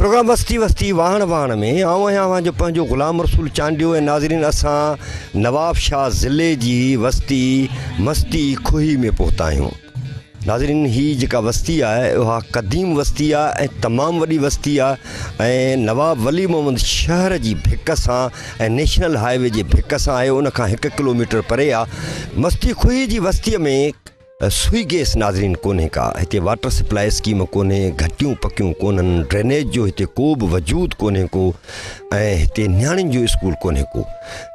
Programme وستي وستي واهڻ واهڻ ۾ آئون آهيان اوهان جو پنهنجو غلام رسول چانڊيو ۽ ناظرين اسان نواب شاهه ضلعي جي وستي مستي کوهي ۾ پهتا آهيون. ناظرين هي جيڪا وستي آهي اها قديم وستي آهي ۽ تمام وڏي وستي آهي ۽ نواب ولي محمد شهر جي ڀڪ سان ۽ نيشنل هاء وي جي ڀڪ سان آهي ان کان هڪ ڪلوميٽر پري آهي. مستي کوهي جي وستي ۾ سوئي گيس ناظرين ڪونهي ڪا، هتي واٽر سپلاء اسڪيم ڪونهي، گهٽيون پڪيون ڪونهن، ڊرينيج جو هتي ڪو به وجود ڪونهي ڪو ۽ هتي نياڻين جو اسڪول ڪونهي ڪو.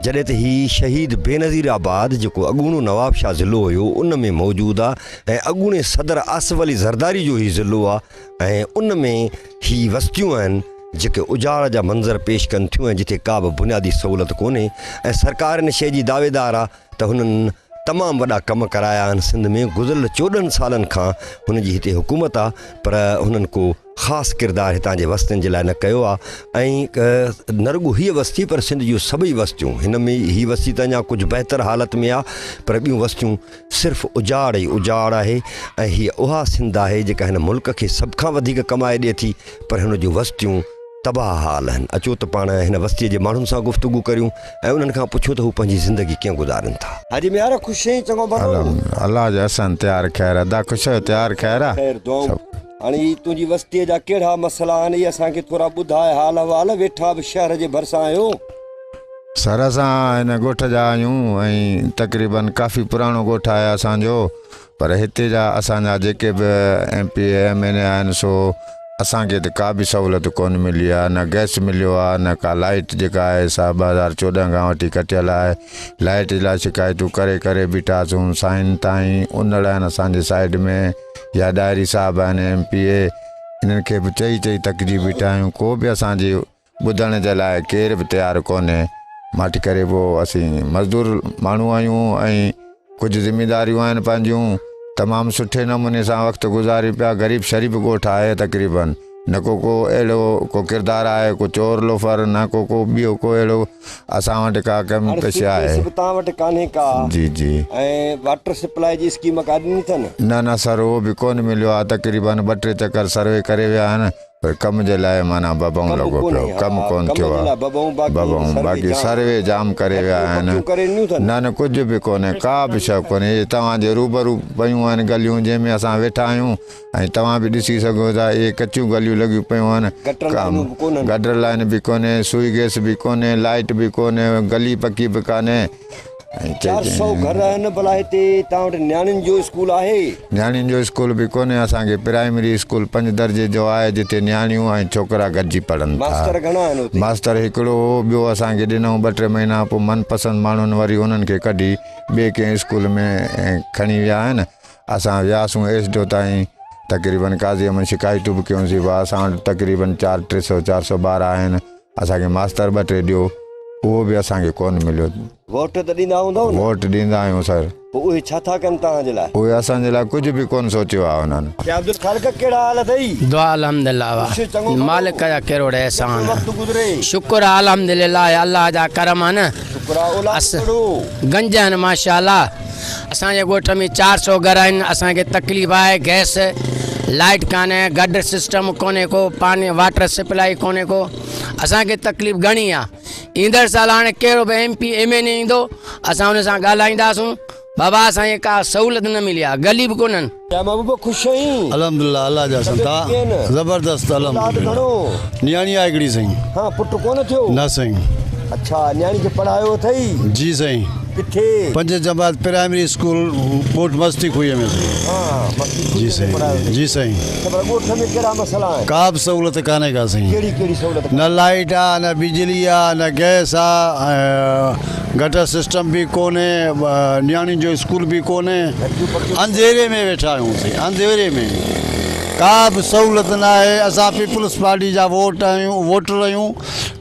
جڏهن ته هي شهيد بينظير آباد جيڪو اڳوڻو نوابشاهه ضلعو هيو ان ۾ موجود آ ۽ اڳوڻي صدر آصف علي زرداري جو هي ضلعو آ ۽ ان ۾ هي وستيون آهن جيڪي اجاڙ جا منظر پيش ڪن ٿيون ۽ جتي ڪا به بنيادي سهولت ڪونهي ۽ سرڪار ان شيء جي دعويدار آ ته هنن تمام وڏا ڪم ڪرايا آهن سنڌ ۾ گذريل 14 سالن کان هن جي هتي حڪومت آ پر هنن ڪو خاص ڪردار هتان جي وستين جي لاء نه ڪيو آ ۽ نه رڳو هيء وستي پر سنڌ جون سڀئي وستيون هن ۾ هي وستي ته اڃا ڪجهه بهتر حالت ۾ آ پر ٻيون وستيون صرف اجاڙ ئي اجاڙ آهي ۽ هيء اها سنڌ آهي جيڪا هن ملڪ کي سڀ کان وڌيڪ ڪمائي ڏئي ٿي پر هن جون وستيون تباهه حال آهن. اچو ته پاڻ هن وستيء جي ماڻهن سان گفتگو ڪريون ۽ انهن کان پڇون ته هو پنهنجي زندگي ڪيئن گذارين ٿا. حاجي ميار خوش آهين چڱو ڀلو. الحمدلله الله جو احسان تيار خير ادا خوش آهيو تيار خير آ. خير دعائون. هاڻي هي تنهنجي وستيء جا ڪهڙا مسئلا آهن اهي اسان کي ٿورا ٻڌاء حال احوال ويٺا به شهر جي ڀرسان آهيو. سر اسان هن ڳوٺ جا آهيون ۽ تقريبن ڪافي پراڻو ڳوٺ آهي اسان جو پر هتي جا اسان جا جيڪي به M P A M N A آهن سو اسان کي ته ڪا به سهولت ڪونه ملي آهي نه گئس مليو آهي نه ڪا لائيٽ جيڪا آهي سا 2014 کان وٺي ڪٽيل آهي لائيٽ جي لاء شڪايتون ڪري ڪري بيٺاسون سائين تائين انڙ آهن اسان جي سائيڊ ۾ يا ڏاهري صاحب آهن ايم پي اي انهن کي به چئي چئي تڪجي بيٺا آهيون ڪو به اسان جي ٻڌڻ جي لاء ڪير به تيار ڪونهي. ماٺ ڪري پوء اسين مزدور ماڻهو آهيون ۽ ڪجهه ذميداريون آهن پنهنجون. تمام سٺي نموني سان وقت گذاريون پيا. غريب شريف ڳوٺ آهي تقريبن نه ڪو ڪو اهڙو ڪو ڪردار آهي ڪو چور لوفر نه ڪو ڪو ٻيو ڪو اهڙو اسان وٽ ڪا ڪمي هاڻي پيشي سوئي آهي. گئس به توهان وٽ ڪانهي ڪا جي جي. ۽ واٽر سپلاء جي اسڪيم ڪا ڏني اٿن؟ نه نه سر اهو به ڪونه مليو آهي تقريبن ٻه ٽي چڪر سروي ڪري ويا آهن. پر ڪم جي لاء معنيٰ ببئون ڪم لڳو پيو ڪونهي، ڪم ها، ڪونه ڪم ٿيو جي آ لاء ببئون باقي ببئون سروي باقي جام سروي جام ڪري ويا گهٽيون آهن پڪيون ڪري ڏنيون اٿن. نه نه ڪجهه به ڪونهي ڪا به شيء ڪونهي اهي توهان جي روبرو پيون آهن گليون جنهن ۾ اسان ويٺا آهيون ۽ توهان به ڏسي سگهو ٿا اهي ڪچيون گليون لڳيون پيون آهن گٽر لائينون به ڪونهن. گٽر لائين به ڪونهي سوئي گئس به ڪونهي لائيٽ به ڪونهي گلي پڪي به ڪانهي 400 گهر آهن ڀلا هتي توهان وٽ نياڻين جو اسڪول آهي؟ نياڻين جو اسڪول به ڪونهي اسان کي پرائمري اسڪول پنج درجي جو آهي جتي نياڻيون ۽ ڇوڪرا گڏجي پڙهن ٿا. ماستر گهڻا آهن اتي؟ ماستر هڪڙو هو ٻيو اسان کي ڏنائون ٻه ٽي مهينا پوء من پسند ماڻهن وري انهن کي ڪڍي ٻئي ڪنهن اسڪول ۾ کڻي ويا آهن اسان وياسون ايس ڊي او تائين تقريبن قاضي احمد شڪايتون به ڪيونسين ڀاء اسان وٽ تقريبن چار ٽي سو چار سو ٻار آهن اسان کي ماستر ٻه ٽي ڏيو اهو به اسان کي ڪونه مليو. ووٽ ته ڏيندا هوندؤ نه؟ ووٽ ڏيندا آهيون سر. پوء اهي ڇا ٿا ڪن توهان جي لاء؟ اهي اسان جي لاء ڪجهه به ڪونه سوچيو آهي انهن. يا عبدالخالق ڪهڙا حال اٿئي؟ دعا الحمدلله خوش واھ چڱو ڀلو؟ مالڪ جا ڪروڙ احسان. ڪيئن وقت گذري؟ شڪر آ الحمدلله الله جا ڪرم آهن. شڪر آ اولاد اس ڪهڙو؟ گنج آهن ماشاءالله. اسان جي ڳوٺ ۾ 400 گهر آهن اسان کي تڪليف آهي گئس لائٽ ڪانهي گڊ سسٽم ڪونهي ڪو پاني واٽر سپلائي ڪونهي ڪو اسان کي تڪليف گهڻي آ ايندڙ سال هاڻي ڪهڙو به ايم پي ايم اين اي ايندو اسان ان سان ڳالهائينداسون بابا اسان کي ڪا سهولت نه ملي آ گلي به ڪونهن. يا محبوب خوش آهين. الحمدلله الله جا طبيعت سنتا ڪيئن؟ زبردست اولاد الحمدلله گهڻو؟ نياڻي آهي هڪڙي سائين. ها پٽ ڪونه ٿيو؟ نه سائين. اڇا نياڻي کي پڙهايو اٿئي؟ جي سائين. ڪٿي؟ پنج جماعت پرائمري اسڪول ڳوٺ مستي کوهي ۾ سائين. ها مستي کوهي جي ۾ سائين پڙهايو اٿئي. جي سائين. ته پر ڳوٺ ۾ ڪهڙا مسئلا آهن؟ ڪا به سهولت ڪانهي ڪا سائين. ڪهڙي ڪهڙي سهولت ڪانهي؟ نه لائيٽ آ نه بجلي آ نه گئس آ ۽ گٽر سسٽم به ڪونهي نياڻين جو اسڪول به ڪونهي انڌيري ۾ ويٺا آهيون سائين انڌيري ۾ ڪا به سهولت نه آهي اسان پيپلز پارٽي جا ووٽ آهيون ووٽر آهيون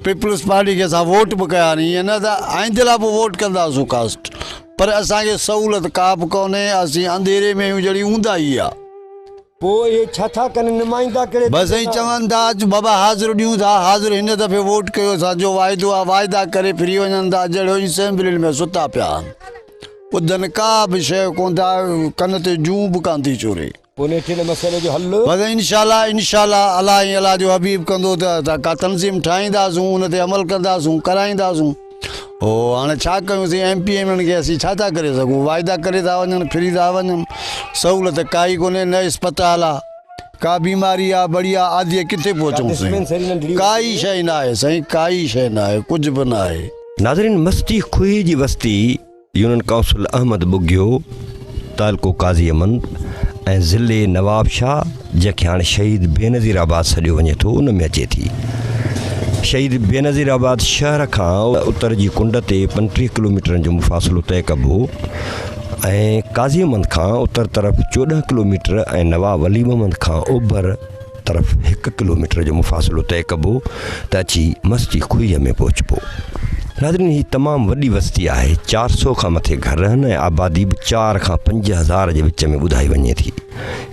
پيپلز پارٽي کي اسان ووٽ به ڪيا آهن ائين نه ته آئندي لاء به ووٽ ڪنداسون ڪاسٽ پر اسان کي سهولت ڪا به ڪونهي اسين انڌيري ۾ آهيون جهڙي اونداهي آ. پوء اهي ڇا ٿا ڪن نمائندا ڪهڙي بس ائين چون ٿا اچ بابا حاضر ڏيون ٿا حاضر هن دفعي ووٽ ڪيو اسان جو واعدو آ واعدا ڪري ڦري وڃن ٿا جهڙو اسيمبلين ۾ ستا پيا آهن ٻڌن ڪا به شيء ڪون ٿا ڪن تي جون به ڪان ٿي چوري. پوء نيٺ هن مسئلي جو حل؟ بس انشاء الله انشاء الله الله ۽ الله جو حبيب ڪندو ته ڪا تنظيم ٺاهينداسون ان تي عمل ڪنداسون ڪرائينداسون هو هاڻي ڇا ڪيون سين ايم پي ايم انهن کي اسين ڇا ٿا ڪري سگهون واعدا ڪري ٿا وڃن ڦري ٿا وڃن سهولت ڪائي ڪونهي نه اسپتال آ ڪا بيماري آ بڙي آ آڌيء ڪٿي پهچون سائين ڪائي شيء نه آهي سائين ڪائي شيء نه آهي ڪجهه به نه آهي. ناظرين مستي کوهي جي وستي يونين ڪائونسل احمد ٻگهيو، تعلقو قاضي احمد ۽ ضلعي نواب شاهه جنهن کي هاڻي شهيد بينظير آباد سڏيو وڃي ٿو ان ۾ اچي ٿي. شهيد بينظير آباد شهر کان اتر جي ڪنڊ تي 35 ڪلوميٽرن جو مفاصلو طئي ڪبو ۽ قاضي احمد کان اتر طرف 14 ڪلوميٽر ۽ نواب ولي محمد کان اوڀر طرف هڪ ڪلوميٽر جو مفاصلو طئي ڪبو ته اچي مستي کوهيء ۾ پهچبو. ناظرين هي تمام وڏي وستي آهي، 400 کان مٿي گهر آهن ۽ آبادي به 4 کان 5000 جي وچ ۾ ٻڌائي وڃي ٿي.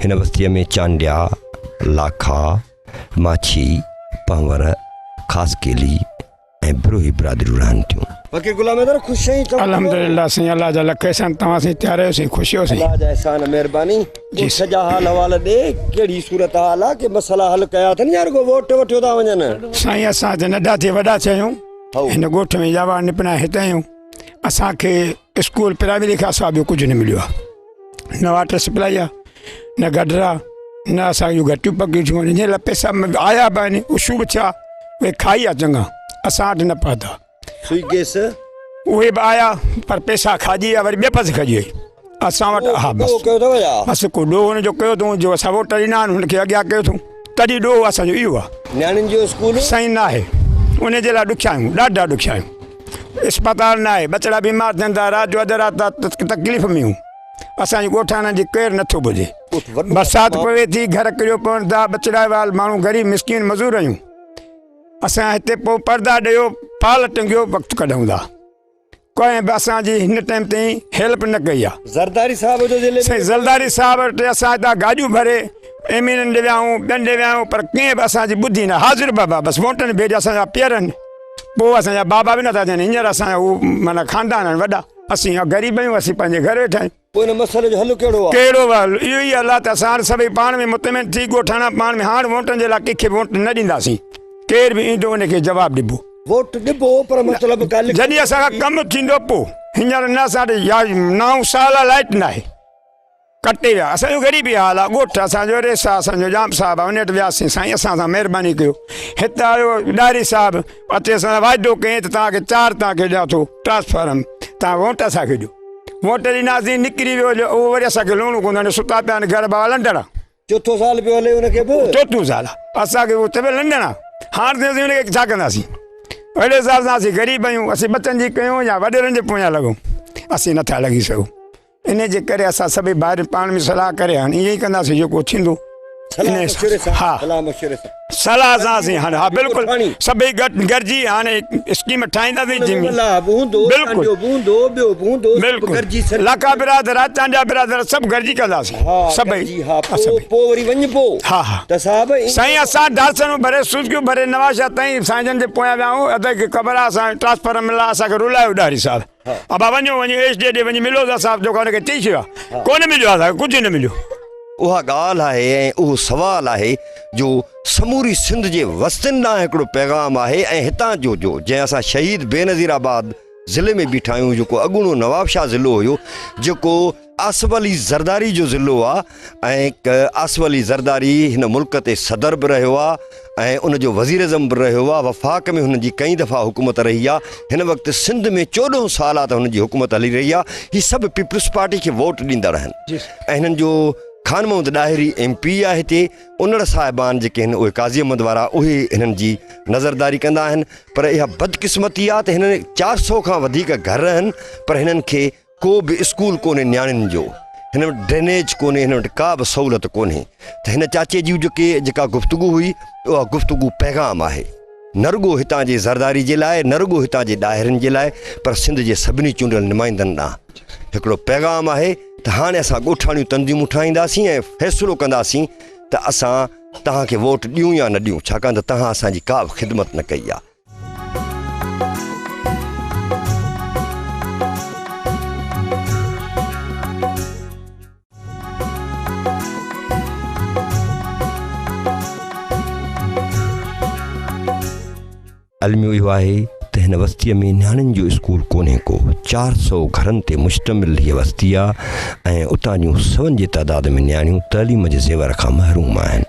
هن وستيء ۾ چانڊيا، لاکا، ماڇي، پنهور، خاصخيلي، ۽ بروهي برادريون رهن ٿيون. فقير غلام حيدر خوش آهين چڱو ڀلو. الحمدلله سائين الله جا لک احسان توهان سائين تيار آهيو سائين خوش آهيو سائين. الله جا احسان مهرباني ڳوٺ جا حال احوال ڏي ڪهڙي صورت حال آ ڪي مسئلا حل ڪيا اٿن يا رڳو ووٽ وٺيو ٿا وڃن. سائين اسان ته ننڍا ٿي وڏا ٿيا آهيون هن ڳوٺ ۾ ڄاوا نپنا هتي آهيون اسان کي اسڪول پرائمري کان سواء ٻيو ڪجهه نه مليو آ نه واٽر سپلائي آ نه گٽر آ نه اسان جون گهٽيون پڪيون ٿيون آهن جنهن لاء پئسا آيا به آهن اشو به ٿيا اهي کائي آ چڱا اسان وٽ نه پهتا. سوئي گيس. اهي به آيا پر پئسا کاڄي ويا وري ٻئي پاسي کڄي وئي اسان وٽ ها بس ڪيو اٿو يا بس ڪو ڏوهه هن جو ڪيو اٿئون جو اسان ووٽ ڏنا آهن هن کي اڳيان ڪيو اٿئون تڏهن ڏوهه اسان جو اهو آ. نياڻين جو اسڪول. سائين نه آهي ان جي لاء ڏکيا آهيون ڏاڍا ڏکيا آهيون اسپتال نه آهي ٻچڙا بيمار ٿين ٿا رات جو اڌ رات تڪليف ۾ آهيون. اسان جي ڳوٺاڻن جي ڪير نٿو ٻڌي. برسات پوي ٿي گهر ڪريو پون ٿا ٻچڙا وال ماڻهو غريب مسڪين مزور آهيون اسان هتي پوء پردا ڏيو پال ٽنگيو وقت ڪڍون ٿا ڪنهن به اسان جي هن ٽائيم تائين هيلپ نه ڪئي آ. زرداري صاحب جو ضلعي ۾ سائين زرداري صاحب وٽ اسان هتان گاڏيون ڀري ايم اين ڏي ويا آهيون ٻين ڏي ويا آهيون پر ڪنهن به اسان جي ٻڌي نه حاضر بابا بس ووٽن ڀيڄ اسان جا پير آهن پوء اسان جا بابا به نٿا ٿين هينئر اسان جا هو معنيٰ خاندان آهن وڏا. اسين غريب آهيون اسين پنهنجي گهر ويٺا آهيون. پوء ان مسئلي جو حل ڪهڙو آهي؟ ڪهڙو به حل اهو ئي حل آهي ته اسان هاڻ سڀئي پاڻ ۾ مطمئن ٿي ڳوٺاڻا پاڻ ۾ هاڻ ووٽن جي لاء ڪنهن کي به ووٽ نه ڏينداسين ڪير به ايندو ان کي جواب ڏبو. ووٽ ڏبو پر مطلب ڪا لکت جڏهن اسان کان ڪم ٿيندو پوء هينئر نه اسان وٽ يا نائون سال آهي لائٽ ناهي. ڪٽي ويا اسان جو غريبي حال آ ڳوٺ اسان جو ريسا اسان جو ڄام صاحب آ ان وٽ وياسين سائين اسان سان مهرباني ڪيو هت آيو ڏاهري صاحب اچي اسان سان واعدو ڪيائين ته توهان کي چار توهان کي ڏيان ٿو ٽرانسفارم توهان ووٽ اسان کي ڏيو ووٽ ڏناسين نڪري ويو جو اهو وري اسان کي لوڻو ڪونه هڻي ستا پيا آهن گهر بابا لنڊڻ آ. چوٿون سال پيو هلي ان کي به. چوٿون سال آ اسان کي اهو چوي لنڊڻ آ هاڻ ته اسين ان کي ڇا ڪنداسين اهڙي حساب سان اسين غريب آهيون اسين ٻچن جي ڪيون يا وڏيرن جي پويان لڳون اسين نٿا لڳي سگهون. انهيء جي ڪري اسان سڀئي ڀائر پاڻ ۾ صلاح ڪري هاڻي ائين ئي ڪنداسين جيڪو ٿيندو. صلاح مشوري سان ها صلاح مشوري سان صلاح سان اسين هاڻي ها بلڪل سڀئي گڏ گڏجي هاڻي اسڪيم ٺاهينداسين جنهن ۾ ملاح به هوندو بلڪل چانڊيو به هوندو ٻيو به هوندو سڀ بلڪل گڏجي سڏ لاکا برادر چانڊيا برادر سڀ گڏجي ڪنداسين ها سڀئي گڏجي ها ها پوء سڀئي پوء وري وڃبو ها ها ته صاحب سائين اسان ڊالسنون ڀري سوزڪيون ڀري نوابشاهه تائين سائين جن جي پويان ويا آهيون اڌ کي خبر آهي اسان ٽرانسفارمر لاء اسان کي رلايو ڏاهري صاحب ابا وڃو وڃي ايس ڊي ڏي وڃي ملو ته صاحب جو هن کي چئي ڇڏيو آهي ڪونه مليو آهي اسان کي ڪجهه نه مليو. اها ڳالهه آهي ۽ اهو سوال آهي جو سموري سنڌ جي وستين ڏانهن هڪڙو پيغام آهي ۽ هتان جو جو جنهن اسان شهيد بينظير آباد ضلعي ۾ بيٺا آهيون جيڪو اڳوڻو نوابشاهه ضلعو هيو جيڪو آصف علي زرداري جو ضلعو آ ۽ آصف علي زرداري هن ملڪ تي صدر به رهيو آ ۽ ان جو وزيراعظم به رهيو آ وفاق ۾ هن جي ڪئين دفعا حڪومت رهي آ هن وقت سنڌ ۾ 14 سال آ ته هن جي حڪومت هلي رهي آ هي سڀ پيپلز پارٽي کي ووٽ ڏيندڙ آهن ۽ هنن جو خان محمد ڏاهري ايم پي آ هتي انڙ صاحبان جيڪي هن اهي قاضي احمد وارا اهي هنن جي نظرداري ڪندا آهن پر اها بدقسمتي آ ته هنن 400 کان وڌيڪ گهر آهن پر هنن کي ڪو به اسڪول ڪونهي نياڻين جو، هن وٽ ڊرينيج ڪونهي، هن وٽ ڪا به سهولت ڪونهي ته هن چاچي جي جيڪي جيڪا گفتگو هئي اها گفتگو پيغام آهي نه رڳو هتان جي زرداري جي لاء نه رڳو هتان جي ڏاهرين جي لاء پر سنڌ جي سڀني چونڊيل نمائندن ڏانهن هڪڙو پيغام آهي ته هاڻي اسان ڳوٺاڻيون تنظيمون ٺاهينداسين ۽ فيصلو ڪنداسين ته اسان توهان کي ووٽ ڏيون يا نه ڏيون ڇاڪاڻ ته توهان اسان جي ڪا به خدمت نه ڪئي آهي. الميو اهو آهي ته هن وستيء ۾ نياڻين جو اسڪول ڪونهي ڪو. 400 گهرن تي مشتمل هيء وستي آ ۽ اتان جون سون جي تعداد ۾ نياڻيون تعليم جي زيور کان محروم آهن.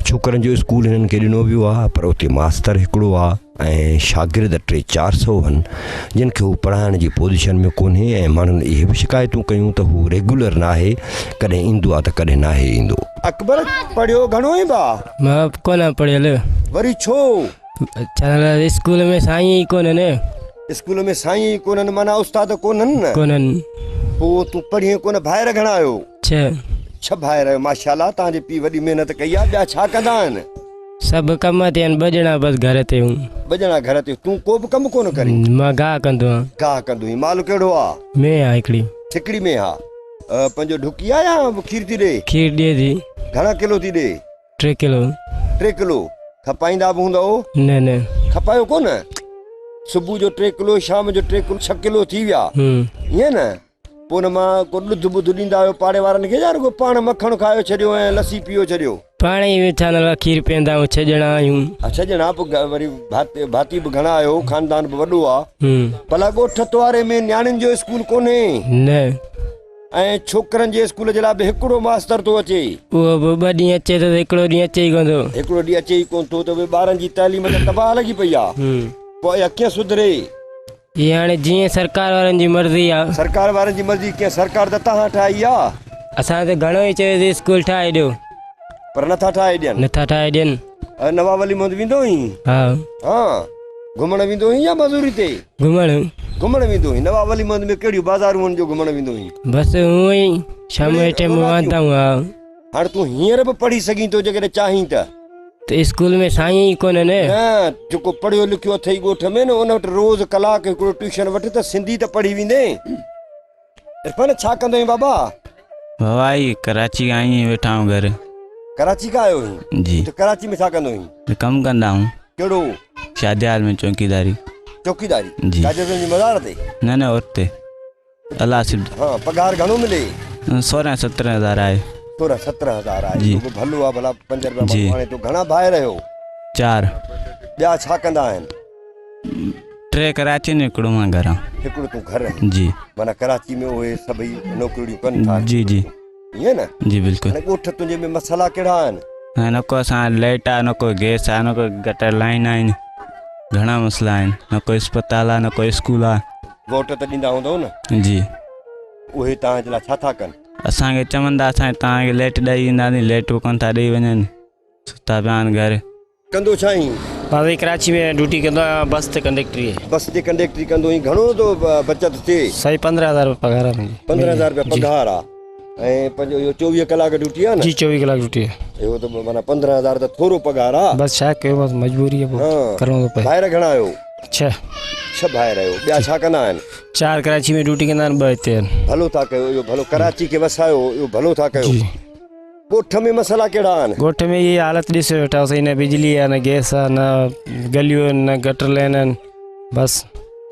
ڇوڪرن جو اسڪول هنن کي ڏنو ويو آ پر اتي ماستر هڪڙو آ ۽ شاگرد ٽي چار سئو هن جن کي هو پڙهائڻ جي پوزيشن ۾ ڪونهي ۽ ماڻهن اهي به شڪايتون ڪيون ته هو ريگيولر ناهي ڪڏهن ايندو آ ته ڪڏهن ناهي ايندو. اڪبر پڙهيو گهڻو ئي ڀاء؟ مان ڪونه پڙهيل. وري ڇو؟ ڇا اسڪول ۾ سائين ئي ڪونهن. اسڪول ۾ سائين ئي ڪونهن معنيٰ استاد ڪونهن نه؟ ڪونهن. پوء تون پڙهين ڪونه ڀائر گهڻا آهيو؟ ڇهه. ڇهه ڀائر آهيو ماشاء الله توهان جي پيء وڏي محنت ڪئي آهي ٻيا ڇا ڪندا آهن؟ سڀ ڪم تي آهن ٻه ڄڻا بس گهر تي هون. ٻه ڄڻا گهر تي تون ڪو به ڪم ڪونه ڪرين؟ مان گاهه ڪندو آهيان. گاهه ڪندو آهين مال ڪهڙو آ؟ مينهن آ هڪڙي. هڪڙي مينهن آ پنهنجو ڍڪي آ يا کير ٿي ڏي؟ کير ڏي ٿي. گهڻا ڪلو ٿي ڏي؟ ٽي ڪلو. ٽي ڪلو کپائيندا به هوندؤ؟ نه نه. کپايو ڪونه؟ صبح جو ٽي ڪلو شام جو ٽي ڪلو ڇهه ڪلو ٿي ويا ائين نه؟ پوء ان مان ڪو ڏڌ ٻڌ ڏيندا آهيو پاڙي وارن کي يا رڳو پاڻ مکڻ کايو ڇڏيو ۽ لسي پيئو ڇڏيو؟ پاڻ ئي ويٺا نه کير پيئندا آهيون ڇهه ڄڻا آهيون. ها ڇهه ڄڻا پوء وري ڀاتي به گهڻا آهيو خاندان به وڏو آ. ڀلا ڳوٺ تواري ۾ نياڻين جو اسڪول ڪونهي؟ نه. ۽ ڇوڪرن جي اسڪول جي لاء به هڪڙو ماستر ٿو اچي. اهو به ٻه ڏينهن اچي ٿو ته هڪڙو ڏينهن اچي ئي ڪونه ٿو. هڪڙو ڏينهن اچي ئي ڪونه ٿو ته اهي ٻارن جي تعليم ته تباهه لڳي پئي آ. پوء اها ڪيئن سڌري؟ هي هاڻي جيئن سرڪار وارن جي مرضي آ. سرڪار وارن جي مرضي ڪيئن؟ سرڪار ته تهان ٺاهي آ. اسان ته گهڻو ئي چيوسين اسڪول ٺاهي ڏيو. پر نٿا ٺاهي ڏين. نٿا ٺاهي ڏين. نواب علي محمد ويندو هئين؟ ها. ها. گهمڻ ويندو هئين يا مزوري تي؟ گهمڻ. گهمڻ ويندو هئين. نواب علي محمد ۾ ڪهڙيون بازارون هن جو گهمڻ ويندو هئين؟ بس هونئن ئي شام جي ٽيم واندا هئا. هاڻ تون هينئر به پڙهي سگهين ٿو جيڪڏهن چاهين ته. ته اسڪول ۾ سائين ئي ڪونهن. نه، جيڪو پڙهيو لکيو اٿئي ڳوٺ ۾ نه ان وٽ روز ڪلاڪ هڪڙو ٽيوشن وٺ ته سنڌي ته پڙهي ويندين. عرفان ڇا ڪندو آهين بابا؟ بابا هي ڪراچي کان ائين ويٺا آهيون گهر. ڪراچي کان آيو آهين؟ جي. ته ڪراچي ۾ ڇا ڪندو آهين؟ ڪم ڪندا آهيون. ڪهڙو؟ شاديال ۾ چوڪيداري. چوڪيداري؟ جي. قائد اعظم جي مزار تي؟ نه نه اتي الله سب. ها پگهار گهڻو ملي؟ 16 17 هزار آهي. 16 17 هزار آهي. جي. اهو به ڀلو آهي ڀلا 5 رپيا ماڻهو آڻي ٿو. گهڻا ڀائر آهيو؟ 4. ٻيا ڇا ڪندا آهن؟ ٽي ڪراچي ۾ هڪڙو مان گهر آهيان. هڪڙو تون گهر آهين. جي. معنيٰ ڪراچي ۾ اهي سڀئي نوڪريون ڪن ٿا. جي جي. ائين نه؟ جي بلڪل. هاڻي ڳوٺ تنهنجي ۾ مسئلا ڪهڙا آهن؟ نه ڪو اسان وٽ لائٽ آهي نه ڪو گئس آهي نه ڪو گٽر لائين آهن گهڻا مسئلا آهن نه ڪو اسپتال آهي نه ڪو اسڪول آهي. ووٽ ته ڏيندا هوندؤ نه؟ جي. اهي توهان جي لاء ڇا ٿا ڪن؟ اسان کي چون ٿا اسان توهان کي لائٽ ڏئي وينداسين لائٽ به ڪونه ٿا ڏئي وڃن ستا پيا آهن گهر. ڪندو ڇا آهين؟ مان سائين ڪراچي ۾ ڊيوٽي ڪندو آهيان بس تي ڪنڊيڪٽري. بس تي ڪنڊيڪٽري ڪندو آهين گهڻو ٿو بچت ٿئي؟ سائين 15 هزار روپيا پگهار آهي منهنجي. 15 هزار روپيا پگهار آهي ۽ پنهنجو اهو 24 ڪلاڪ ڊيوٽي آهي نه؟ جي 24 ڪلاڪ ڊيوٽي آهي. اهو ته معنيٰ 15 هزار ته ٿورو پگهار آهي. بس ڇا ڪيون بس مجبوري آهي پوء ڪرڻو ٿو پئي. ڀائر گهڻا آهيو؟ 6. 6 ڀائر آهيو ٻيا ڇا ڪندا آهن؟ 4 ڪراچي ۾ ڊيوٽي ڪندا آهن 2 هتي آهن. ڀلو ٿا ڪيو اهو ڀلو ڪراچي کي وسايو اهو ڀلو ٿا ڪيو. جي. ڳوٺ ۾ مسئلا ڪهڙا آهن؟ ڳوٺ ۾ اهي حالت ڏسي ويٺا آهيو نه بجلي آهي نه گئس آهي نه گليون آهن نه گٽر لائين آهن بس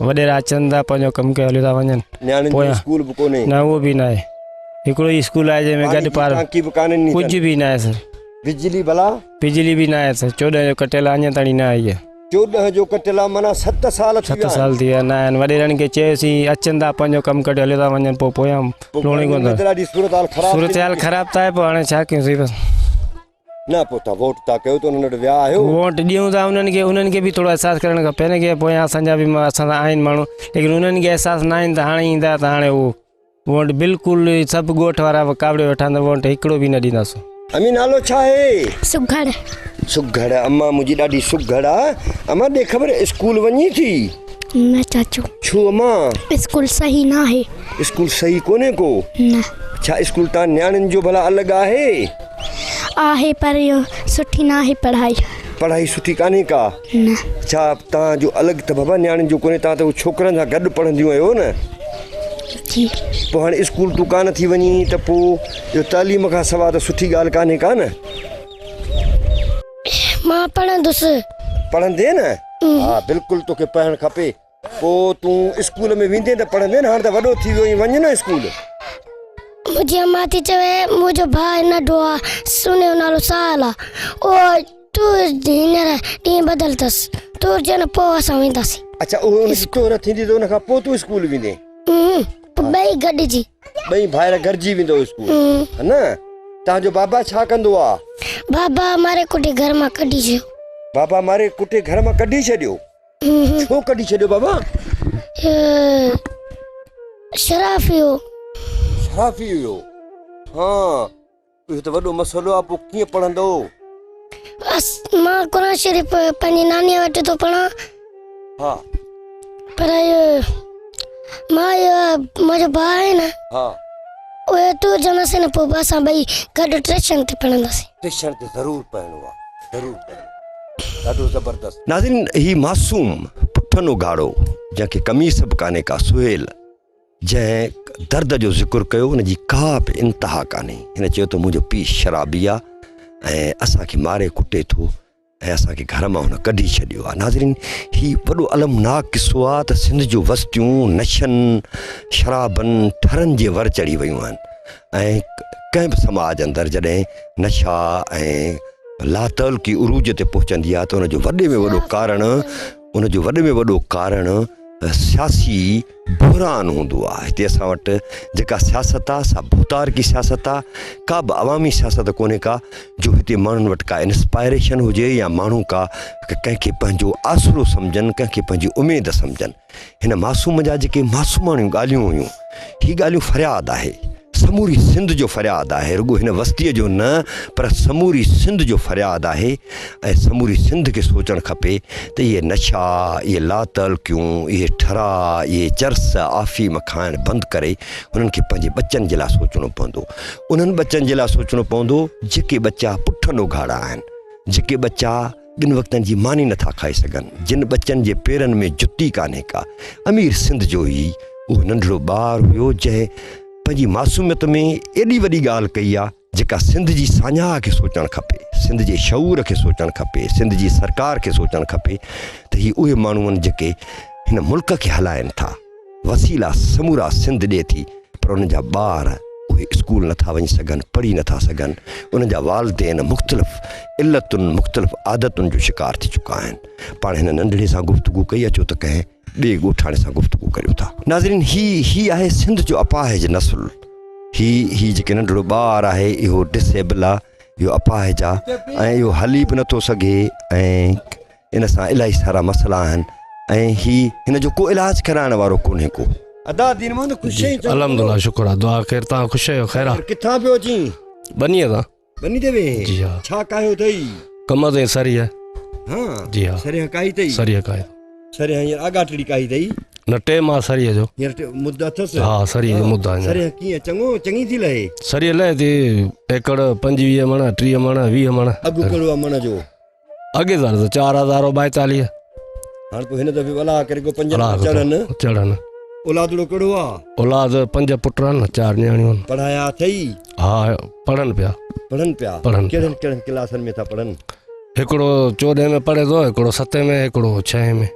وڏيرا اچن ٿا پنهنجو ڪم ڪري هليو ٿا وڃن. نياڻين جو اسڪول به ڪونهي. نه اهو به ناهي هڪڙو ئي اسڪول آهي جنهن ۾ گڏ پار ٽانڪي به ڪانهن ڪجهه به ناهي سر. بجلي ڀلا؟ بجلي به ناهي سر 14 جو ڪٽيل آهي اڃا تائين نه آئي آهي. 14 جو ڪٽيل آ معنيٰ 7 سال ٿي ويا 7 سال ٿي ويا نه آهن وڏيرن کي چيوسين اچن ٿا پنهنجو ڪم ڪڍي هليو ٿا وڃن پوء پويان لوڻي ڪونه ٿا ڏاڍي صورتحال خراب صورتحال خراب ته آهي پوء هاڻي ڇا ڪيون سي بس نه پوء تان ووٽ ٿا ڪيو ته انهن وٽ ويا آهيو ووٽ ڏيون ٿا انهن کي انهن کي به ٿورو احساس ڪرڻ کپي نه ڪي پويان اسان جا به اسان سان آهن ماڻهو ليڪن انهن کي احساس نه آهن ته هاڻي ايندا ته هاڻي اهو وونٽ بلڪل سڀ ڳوٺ وارا ڪاوڙي ويٺا آهن ته وونٽ هڪڙو به نه ڏينداسون. امي نالو ڇا آهي؟ سگهڙ. سگهڙ اما منهنجي ڏاڍي سگهڙ آ. اما ڏي خبر اسڪول وڃين ٿي؟ نه چاچو. ڇو اما؟ اسڪول صحيح نه آهي. اسڪول صحيح ڪونهي ڪو؟ نه. ڇا اسڪول تان نياڻين جو ڀلا الڳ آهي؟ آهي پر اهو سٺي نه آهي پڙهائي. پڙهائي سٺي ڪانهي ڪا؟ نه. ڇا توهان جو الڳ ته بابا نياڻين جو ڪونهي توهان ته ڇوڪرن سان گڏ پڙهنديون آهيو نه؟ جي. پوء هاڻي اسڪول تون ڪانه ٿي وڃين ته پوء اهو تعليم کان سوا ته سٺي ڳالهه ڪانهي ڪا نه؟ مان پڙهندس. پڙهندين نه؟ ها بلڪل توکي پڙهڻ کپي. پوء تون اسڪول ۾ ويندين ته پڙهندين هاڻ ته وڏو ٿي ويو آهين وڃ نه اسڪول. منهنجي امان ٿي چوي منهنجو ڀاء ننڍو آ ان جو نالو ساحل آ اهو. تور هينئر ڏينهن ٻڌل اٿس، تور جن پوء اسان وينداسين. اڇا اهو ان جي تور ٿيندي ته ان کان پوء تون اسڪول ويندين؟ پوء ٻئي گڏجي. ٻئي ڀائر گڏجي ويندو اسڪول ها نه؟ توهان جو بابا ڇا ڪندو آ؟ بابا ماري ڪٽي گهر مان ڪڍي ڇڏيو. بابا ماري ڪٽي گهر مان ڪڍي ڇڏيو؟ ڇو ڪڍي ڇڏيو بابا؟ شرافي هو. شرافي هيو؟ ها اهو ته وڏو مسئلو آ پوء ڪيئن پڙهندو؟ مان قرآن شريف پنهنجي نانيء وٽ ٿو پڙهان. ها. پر اهو مان اهو منهنجو ڀاء آهي نه. ها. اهي تون جنسين نه پوء اسان ٻئي گڏ ٽيشن تي پڙهنداسين. ٽيشن تي ضرور پڙهڻو آ ضرور پڙهڻو ڏاڍو زبردست. ناظرين هي معصوم پٺن اگهاڙو جنهن کي قميص به ڪانهي ڪا سهيل جنهن درد جو ذڪر ڪيو ان جي ڪا به انتها ڪانهي. هن چيو ته منهنجو پيء شرابي آ ۽ اسان کي ماري ڪٽي ٿو ۽ اسان کي گهر مان هن ڪڍي ڇڏيو آ. ناظرين هي وڏو المناڪ قصو آ ته سنڌ جون وستيون نشن، شرابن، ٺرن جي ور چڙهي ويون آهن ۽ ڪنهن به سماج اندر جڏهن نشا ۽ لاتعلقي عروج تي پهچندي آ ته ان جو وڏي ۾ وڏو ڪارڻ ان جو وڏي ۾ وڏو ڪارڻ سياسي بحران هوندو آهي. هتي اسان وٽ جيڪا سياست آهي سا ڀوتارڪي سياست آهي، ڪا به عوامي سياست ڪونهي ڪا جو هتي ماڻهن وٽ ڪا انسپائريشن هجي يا ماڻهو ڪا ڪنهن کي پنهنجو آسرو سمجهن، ڪنهن کي پنهنجي اميد سمجهن. هن معصوم جا جيڪي معصوماڻيون ڳالهيون هيون، هي ڳالهيون فرياد آهي. سموري سنڌ جو فرياد آهي، رڳو هن وستيء جو نه پر سموري سنڌ جو فرياد آهي ۽ سموري سنڌ کي سوچڻ کپي ته اهي نشا، اهي لاتعلقيون، اهي ٺراء، اهي چرس، آفيم کائڻ بند ڪري هنن کي پنهنجي ٻچن جي لاء سوچڻو پوندو. انهن ٻچن جي لاء سوچڻو پوندو جيڪي ٻچا پٺن اگهاڙا آهن، جيڪي ٻچا ٻن وقتن جي ماني نٿا کائي سگهن، جن ٻچن جي پيرن ۾ جتي ڪانهي ڪا. امير سنڌ جو هي اهو ننڍڙو ٻار هيو جنهن پنهنجي معصوميت ۾ ايڏي وڏي ڳالهه ڪئي آ جيڪا سنڌ جي ساڃاهه کي سوچڻ کپي، سنڌ جي شعور کي سوچڻ کپي، سنڌ جي سرڪار کي سوچڻ کپي ته هي اهي ماڻهو آهن جيڪي هن ملڪ کي هلائن ٿا. وسيلا سمورا سنڌ ڏي ٿي پر انهن جا ٻار اهي اسڪول نٿا وڃي سگهن، پڙهي نٿا سگهن، انهن جا والدين مختلف علتن، مختلف عادتن جو شڪار ٿي چڪا آهن. پاڻ هن ننڍڙي سان گفتگو ڪئي اچو ته ڪنهن ٻئي ڳوٺاڻي سان گفتگو ڪريون ٿا. ناظرين هي هي آهي سنڌ جو اپاهج نسل هي هي جيڪي ننڍڙو ٻار آهي اهو ڊس ايبل آ اهو اپاهج آ ۽ اهو هلي به نٿو سگهي ۽ ان سان الاهي سارا مسئلا آهن ۽ هي هن جو ڪو علاج ڪرائڻ وارو ڪونهي ڪو. ادا دين محمد خوش آهين چڱو الحمدلله شڪر آ دعا خير تان خوش آهيو خير آ. ڪٿان پيو اچين؟ ٻنيء تان. ٻني تي ويهين؟ جي ها. ڇا ڪاهيو اٿئي؟ ڪم تي سريء. ها جي ها. سريان ڪاهي اٿئي؟ سريء ڪاهي. سريان هينئر آڳاٽڙي ڪاهي اٿئي؟ نه ٽيم آ سريء جو. هينئر مد اٿس؟ ها سريء جو مد آ هينئر. سريان ڪيئن چڱو چڱي ٿي لهي؟ سريء لهي ٿي ايڪڙ 25 مڻ 30 مڻ 20 مڻ. اگهه ڪهڙو آ مڻ جو؟ اڳي سال ته 4000 هو 42. هاڻ پوء هن دفعي به الله ڪري ڪو پنج چڙهن. چڙهن. اولادڙو ڪهڙو آ؟ اولاد پنج پٽ آهن چار نياڻيون آهن. پڙهايا اٿئي؟ ها پڙهن پيا. پڙهن پيا؟ پڙهن پيا. ڪهڙن ڪهڙن ڪلاسن ۾ ٿا پڙهن؟ هڪڙو چوڏهين ۾ پڙهي ٿو هڪڙو ستين ۾ هڪڙو ڇهين ۾.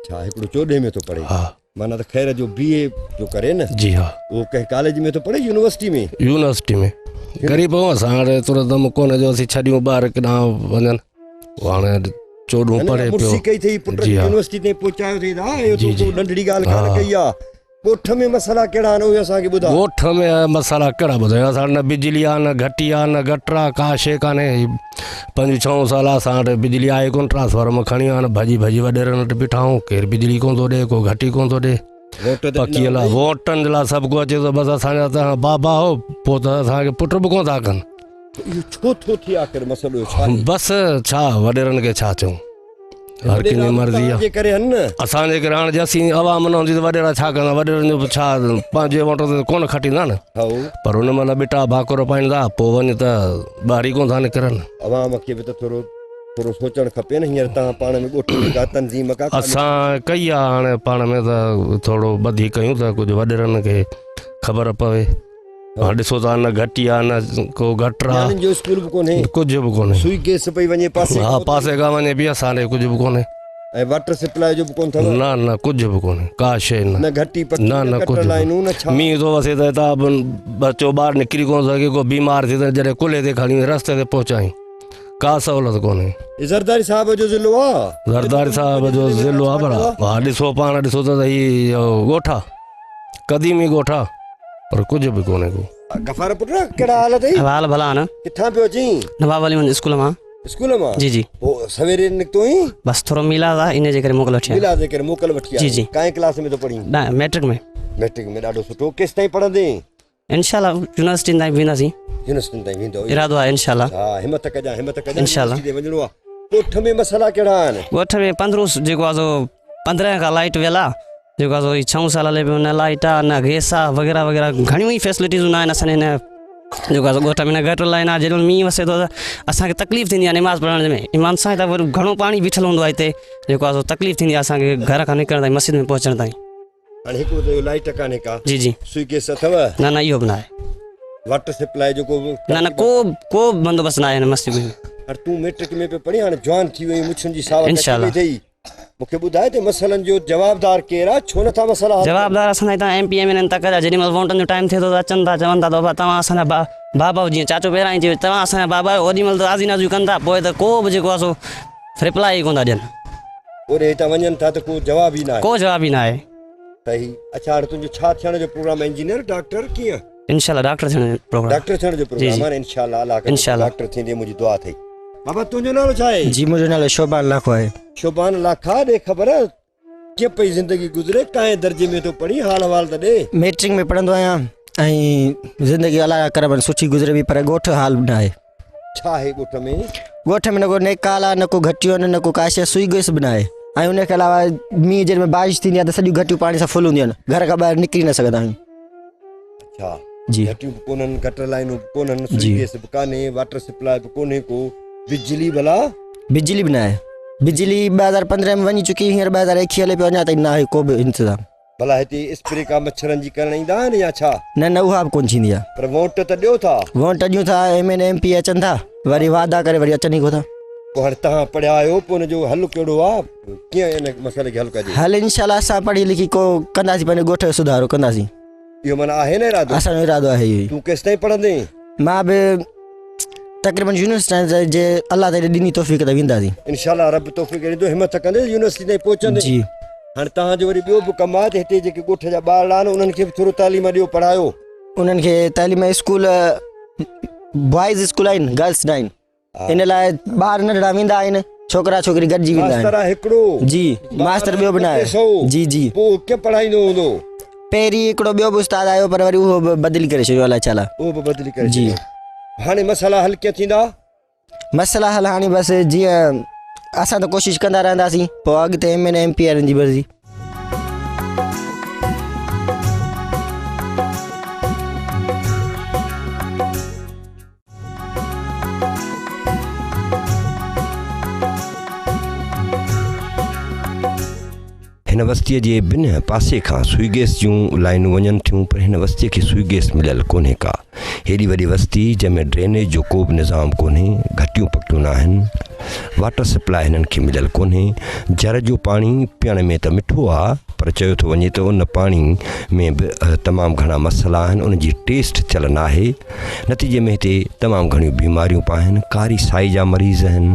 اڇا هڪڙو چوڏهين ۾ ٿو پڙهي. ها. معنيٰ ته خير جو بي اي ٿو ڪري نه. جي ها. اهو ڪنهن ڪاليج ۾ ٿو پڙهي يونيورسٽي ۾؟ يونيورسٽي ۾. غريب آهيون اسان هاڻي ايترو دم ڪونهي جو اسين ڇڏيون ٻاهر ڪيڏانهن وڃن. اهو هاڻي چوڏهون پڙهي پيو. مڙسي ڪئي اٿئي پٽ کي يونيورسٽي تائين پهچايو اٿئي ته اهو تو ڪو ننڍڙي ڳالهه ڪانه ڪئي آ. ڳوٺ ۾ مسئلا ڪهڙا آهن اهي اسان کي ٻڌاء. ڳوٺ ۾ مسئلا ڪهڙا ٻڌايون اسان وٽ نه بجلي آ نه گهٽي آ نه گٽر آ ڪا شيء ڪانهي. پنج ڇهون سال آ اسان وٽ بجلي آهي ڪونه ٽرانسفارمر کڻي ويا آهن ڀڄي ڀڄي وڏيرن وٽ بيٺا آهيون ڪير بجلي ڪونه ٿو ڏي ڪو گهٽي ڪونه ٿو ڏي پڪي لاء ووٽن جي لاء سڀ ڪو اچي ٿو بس اسان جا ته بابا هو پوء ته اسان کي پٽ به ڪونه ٿا ڪن. اهو ڇو ٿو ٿئي آخر مسئلو ڇا آهي؟ بس ڇا وڏيرن کي ڇا چئون هر ڪنهن جي مرضي آ. جي ڪري هن نه. اسان جي ڪري هاڻ جي اسين عوام نه هوندي ته وڏيرا ڇا ڪندا وڏيرن جو به ڇا پنهنجي ووٽ تي ڪونه کٽيندا نه پر ان مهل ٻٽا ڀاڪر پائيندا پوء وڃ ته ٻاهر ئي ڪونه ٿا نڪرن. عوام کي به ته ٿورو ٿورو سوچڻ کپي نه هينئر توهان پاڻ ۾ ڳوٺ ۾ ڪا تنظيم ڪا اسان ڪئي آ هاڻي پاڻ ۾ ته ٿورو ٻڌي ڪيون ته ڪجهه وڏيرن کي خبر پوي. هاڻ ڏسو ٿا نه گهٽي آ نه ڪو گٽر آ. نياڻين جو اسڪول به ڪونهي. ڪجهه به ڪونهي. سوئي گيس پئي وڃي پاسي ها پاسي کان وڃي پئي اسان ڏي ڪجهه به ڪونهي. ۽ واٽر سپلاء جو به ڪونه اٿو. نه نه ڪجهه به ڪونهي ڪا شيء نه. نه گهٽي پڪي نه نه گٽر لائينون نه ڇا. مينهن ٿو وسي ته هتان ٻچو ٻاهر نڪري ڪونه ٿو سگهي ڪو بيمار ٿئي ته جڏهن ڪلهي تي کڻي رستي تي پهچايون. ڪا سهولت ڪونهي. هي زرداري صاحب جو ضلعو آ. زرداري صاحب جو ضلعو آ پر ها ڏسو پاڻ ڏسو ته هي ڳوٺ آ قديمي ڳوٺ آ پر ڪجهه به ڪونهي ڪو. غفار پٽ ڪهڙا حال اٿئي؟ حال ڀلا آهن. ڪٿان پيو اچين؟ نواب علي محمد اسڪول مان. اسڪول مان؟ جي جي. پوء سويري نڪتو آهين؟ بس ٿورو ميلاد آ ان جي ڪري موڪل وٺي آيو. ميلاد جي ڪري موڪل وٺي آيو. جي جي. ڪائين ڪلاس ۾ ٿو پڙهين؟ ميٽرڪ ۾. ميٽرڪ ۾ ڏاڍو سٺو. ڪيستائين پڙهندين؟ انشاء الله يونيورسٽين تائين وينداسين. يونيورسٽين تائين ويندو. ارادو آهي انشاء الله. ها همت ڪجان همت ڪجان. انشاء الله. يونيورسٽي تي وڃڻو آ. ڳوٺ ۾ مسئلا ڪهڙا آهن؟ ڳوٺ ۾ پندرهون جيڪو آ سو 15 کان لائيٽ ويل آ جيڪو آ سو هي ڇهون سال هلي پيو نه لائيٽ آ نه گيس آ وغيره وغيره گهڻيون ئي فيسلٽيزون نه آهن اسان جي هن جيڪو آ سو ڳوٺ ۾ نه گٽر لائين آ جيڏي مهل مينهن وسي ٿو ته اسان کي تڪليف ٿيندي آ نماز پڙهڻ ۾ ايمان سان هتان وري گهڻو پاڻي بيٺل هوندو آ هتي جيڪو آ سو تڪليف ٿيندي آ اسان کي گهر کان نڪرڻ تائين مسجد ۾ پهچڻ تائين. هاڻي هڪڙو ته اهو لائيٽ ڪانهي ڪا. جي جي. سوئي گيس اٿو؟ نه نه اهو به ناهي. واٽر سپلاء جو ڪو به؟ نه نه ڪو ڪو به بندوبست ناهي هن مسجد ۾. هاڻي تون ميٽرڪ ۾ پيو پڙهين هاڻي جوان ٿي وئين مڇن جي ساوڪ اچي وئي اٿئي. مون کي ٻڌاء ته مسئلن جو جوابدار ڪير آ ڇو نٿا مسئلا حل ڪن؟ جوابدار اسان جا هتان ايم پي ايم اين تڪ جا جيڏي مهل ووٽن جو ٽائيم ٿئي ٿو ته اچن ٿا چون ٿا ته بابا توهان اسان جا بابا آهيو جيئن چاچو پهريان ئي چيو توهان اسان جا بابا آهيو اوڏي مهل ته آزي نازيون ڪن ٿا پوء ته ڪو به جيڪو آ سو رپلاء ئي ڪونه ٿا ڏين. اوڏي هتان وڃن ٿا ته ڪو جواب ئي ناهي. ڪو جواب ئي ناهي. صحيح اڇا هاڻي تنهنجو ڇا ٿيڻ جو پروگرام انجنيئر ڊاڪٽر ڪيئن؟ انشاء الله ڊاڪٽر ٿيڻ جو پروگرام. ڊاڪٽر ٿيڻ جو پروگرام آهي انشاء الله الله ڪندو انشاء الله ڊاڪٽر ٿيندين منهنجي دعا اٿئي. بابا تنهنجو نالو ڇا آهي؟ جي منهنجو نالو شوبان لاکو آهي. شوبان لاکا ڏي خبر ڪيئن پئي زندگي گذري ڪائين درجي ۾ ٿو پڙهين حال احوال ته ڏي. ميٽرڪ ۾ پڙهندو آهيان ۽ زندگي الله جا ڪرم آهن سٺي گذري پئي پر ڳوٺ حال به ناهي. ڇا آهي ڳوٺ ۾؟ ڳوٺ ۾ نه ڪو نيڪال آهي نه ڪو گهٽيون آهن نه ڪو ڪا شيء سوئي گئس به ناهي ۽ ان کان علاوه مينهن جنهن ۾ بارش ٿيندي آهي ته سڄيون گهٽيون پاڻي سان فل هونديون آهن گهر کان ٻاهر نڪري نه سگهندا آهيون. اڇا جي گهٽيون به ڪونهن گٽر لائينون به ڪونهن سوئي جي گئس به ڪانهي واٽر سپلاء به ڪونهي ڪو بجلي ڀلا؟ بجلي به ناهي بجلي 2015 ۾ وڃي چڪي هينئر 2021 هلي پيو اڃا تائين ناهي ڪو به انتظام. ڀلا هتي اسپري ڪا مڇرن جي ڪرڻ ايندا آهن يا ڇا؟ نه نه اها به ڪونه ٿيندي آهي. پر ووٽ ته ڏيو ٿا. ووٽ ڏيون ٿا ايم اين ايم پي اچن ٿا وري وعدا ڪري وري اچن ئي ڪو ٿا. پوء هاڻي توهان پڙهيا آهيو پوء ان جو حل ڪهڙو آهي ڪيئن ان مسئلي کي حل ڪجي؟ حل انشاء الله اسان پڙهي لکي ڪو ڪنداسين پنهنجي ڳوٺ جو سڌارو ڪنداسين. اهو معنيٰ آهي نه ارادو؟ اسان جو ارادو آهي اهو ئي. تون ڪيستائين پڙهندين؟ مان به تقريبن يونيورسٽي تائين جي الله تعالي ڏني توفيق ته وينداسين. انشاء الله رب توفيق ڏيندو همت ڪندين يونيورسٽي تائين پهچندين. جي. هاڻي توهان جو وري ٻيو به ڪم آهي ته هتي جيڪي ڳوٺ جا ٻارڙا آهن انهن کي به ٿورو تعليم ڏيو پڙهايو. انهن کي تعليم اسڪول بوائز اسڪول آهن گرلس نه آهن ان لاء ٻار ننڍڙا ويندا آهن ڇوڪرا ڇوڪري گڏجي ويندا آهن. ماستر آهي هڪڙو. جي ماستر ٻيو به نه آهي. جي جي. پوء ڪيئن پڙهائيندو هوندو؟ پهرين هڪڙو ٻيو به استاد آيو پر وري اهو به بدلي ڪري ڇڏيو الائي ڇا لاء. اهو به بدلي ڪري جي. ڇڏيو. هاڻي مسئلا حل ڪيئن ٿيندا؟ مسئلا حل هاڻي بس جيئن اسان ته ڪوشش ڪندا رهنداسين پوء اڳتي ايم اين ايم پي وارن جي مرضي. هن وستيء جي بنهه پاسي کان سوئي گئس جون لائينون وڃن ٿيون پر هن وستيء کي سوئي گئس مليل ڪونهي ڪا. هيڏي وڏي وستي جنهن ۾ ڊرينيج جو ڪو به نظام ڪونهي، گهٽيون پڪيون ناهن، واٽر سپلاء هنن کي مليل ڪونهي، جر جو پاڻي پيئڻ ۾ ته مٺو آ پر چيو ٿو وڃي ته ان پاڻي ۾ به تمام گهڻا مسئلا آهن، ان جي ٽيسٽ ٿيل ناهي، نتيجي ۾ هتي تمام گهڻيون بيماريون به آهن، ڪاري سائي جا مريض آهن،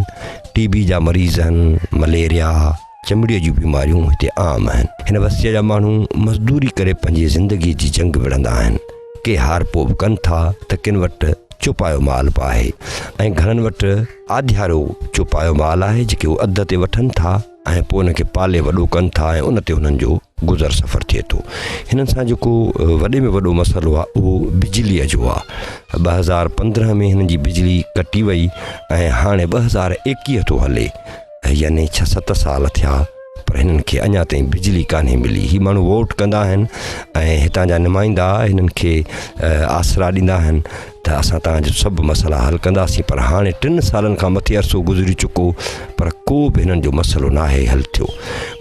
ٽي بي جا مريض آهن، مليريا. چمڙيء جون بيماريون هتي عام آهن. هن وستيء جا ماڻهو مزدوري ڪري پنهنجي زندگيء جي جنگ وڙهندا آهن. ڪي هارپو به ڪن ٿا ته ڪن وٽ چوپايو مال به آهي ۽ گهڻن وٽ آڌيارو چوپايو مال آهي جيڪي هو اڌ تي وٺن ٿا ۽ پوء ان کي پالي وڏو ڪن ٿا ۽ ان تي هنن جو گذر سفر ٿئي ٿو. هنن سان جيڪو وڏي ۾ وڏو مسئلو آهي اهو بجليء جو آهي. 2015 ۾ هنن جي بجلي ڪٽي وئي ۽ هاڻي 2021 ٿو هلي. يعني ڇهه ست سال ٿيا پر هنن کي اڃا تائين بجلي ڪانهي ملي هي ماڻهو ووٽ ڪندا آهن ۽ هتان جا نمائندا هنن کي آسرا ڏيندا آهن ته اسان توهان جو سڀ مسئلا حل ڪنداسين پر هاڻي ٽن سالن کان مٿي عرصو گذري چڪو پر ڪو به هنن جو مسئلو ناهي حل ٿيو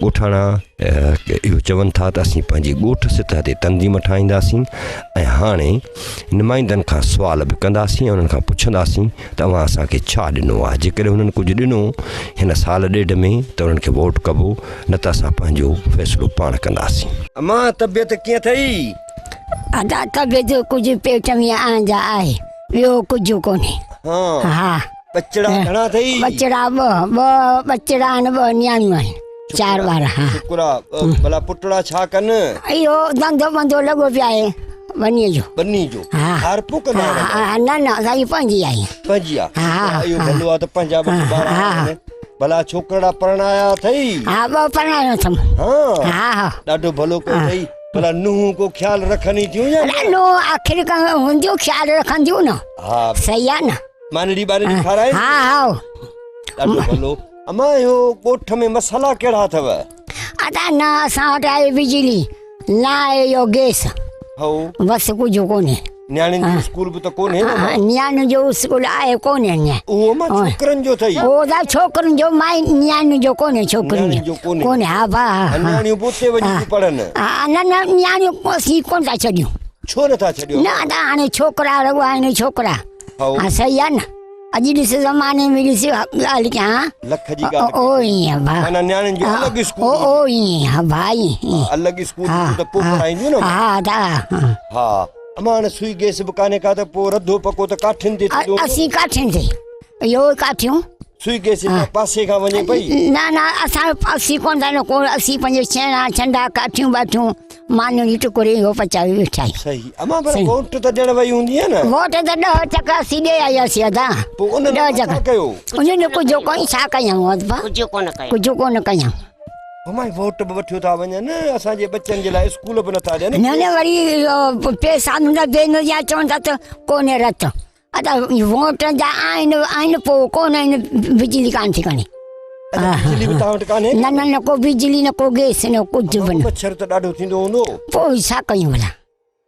ڳوٺاڻا اهو چون ٿا ته اسين پنهنجي ڳوٺ سطح تي تنظيم ٺاهينداسين ۽ هاڻي نمائندن کان سوال به ڪنداسين ۽ انهن کان پڇنداسين ته اوهان اسان کي ڇا ڏنو آهي جيڪڏهن هنن ڪجهه ڏنو هن سال ڏيڍ ۾ ته انهن کي ووٽ ڪبو نه ته اسان پنهنجو فيصلو پاڻ ڪنداسين. امان طبيعت ڪيئن اٿئي؟ ادا طبيعت ڪجهه پيٽ ۾ آنجا آهي ٻيو ڪجهه ڪونهي. ها. ٻچڙا گهڻا اٿئي؟ ٻچڙا ٻه ٻه ٻچڙا آهن ٻه نياڻيون آهن چار ٻار ها. شڪر آ ڀلا پٽڙا ڇا ڪن؟ اهو ڌنڌو ٻنڌو لڳو پيو آهي ٻنيء جو. ٻني جو ها. هارپو ڪندا آهن؟ ها نه نه اسان جي پنهنجي آهي. پنهنجي آ. ها. اهو ڀلو آ ته پنهنجا ٻه ٻار آهن. ڀلا ڇوڪرڙا پرڻايا اٿئي؟ ها ٻه پرڻايو اٿم. ها ها ها. ڏاڍو ڀلو ڪيو اٿئي. ڀلا نونهن ڪو خيال رکن ئي ٿيون يا نه؟ نونهن آخر هونديون خيال رکنديون نه. ها. صحيح آ نه. مانڙي ٻانڙي کارائين؟ ها ها. ڏاڍو ڀلو. امان اهو ڳوٺ ۾ مسئلا ڪهڙا اٿو؟ ادا نه اسان وٽ آهي بجلي نه آهي اهو گئس. هائو. بس ڪجهه ڪونهي. نياڻين جو اسڪول به ته ڪونهي نه امان؟ نياڻين جو اسڪول آهي ڪونهي اڃا. اهو امان ڇوڪرن جو اٿئي. اهو ته ڇوڪرين جو مائي نياڻين جو ڪونهي ڇوڪرين نياڻين جو ڪونهي. ڪونهي ها ڀا ها. نياڻيون به اتي وڃي ٿيون پڙهن. ها نه نه نياڻيون اسين ڪونه ٿا ڇڏيون. ڇو نه ٿا ڇڏيو؟ نه ادا هاڻي ڇوڪرا رڳو آهن ڇوڪرا. ها صحيح آ نه اڄ ڏس زماني ۾ ڏس ڳالهه ڪيان لک جي ڳالهه او ائين ڀا معنيٰ نياڻين جو الڳ اسڪول او او ائين ها ڀائي الڳ اسڪول ته پوء پڙهائينديون نه ها ادا ها امان هاڻي سوئي گئس به ڪانهي ڪا ته پوء رڌو پڪو ته ڪاٺين تي ٿيندو اسين ڪاٺين تي اهو ڪاٺيون سوئي گئس جي پاسي کان وڃي پئي. نه نه اسان اسين ڪونه ٿا ڪو اسين پنهنجو ڇيڻا ڇنڊا ڪاٺيون باٺيون مانيون جي ٽڪري اهو پچائي ويٺا آهيون. صحيح امان پر ووٽ ته ڏيڻ وئي هوندينء نه. ووٽ ته 10 چڪر اسين ڏئي آياسين ادا. پوء انهن ڇا ڪيو؟ انهن ڪجهه ڪونه ڇا ڪيائون ابا. ڪجهه ڪونه ڪيو. ڪجهه ڪونه ڪيائون. امان ووٽ به وٺيو ٿا وڃن اسان جي ٻچن جي لاء اسڪول به نٿا ڏين. نه نه وري پئسا نه ڏين يا چون ٿا ته ڪونهي رت. ادا ووٽ جا آهن آهن پوء ڪونه آهن بجلي ڪانه ٿي ڪري. بجلي به توهان وٽ ڪانهي؟ نه نه نه ڪو بجلي نه ڪو گئس نه ڪجهه به نه. مڇر ته ڏاڍو ٿيندو هوندو. پوء ڇا ڪيون ڀلا.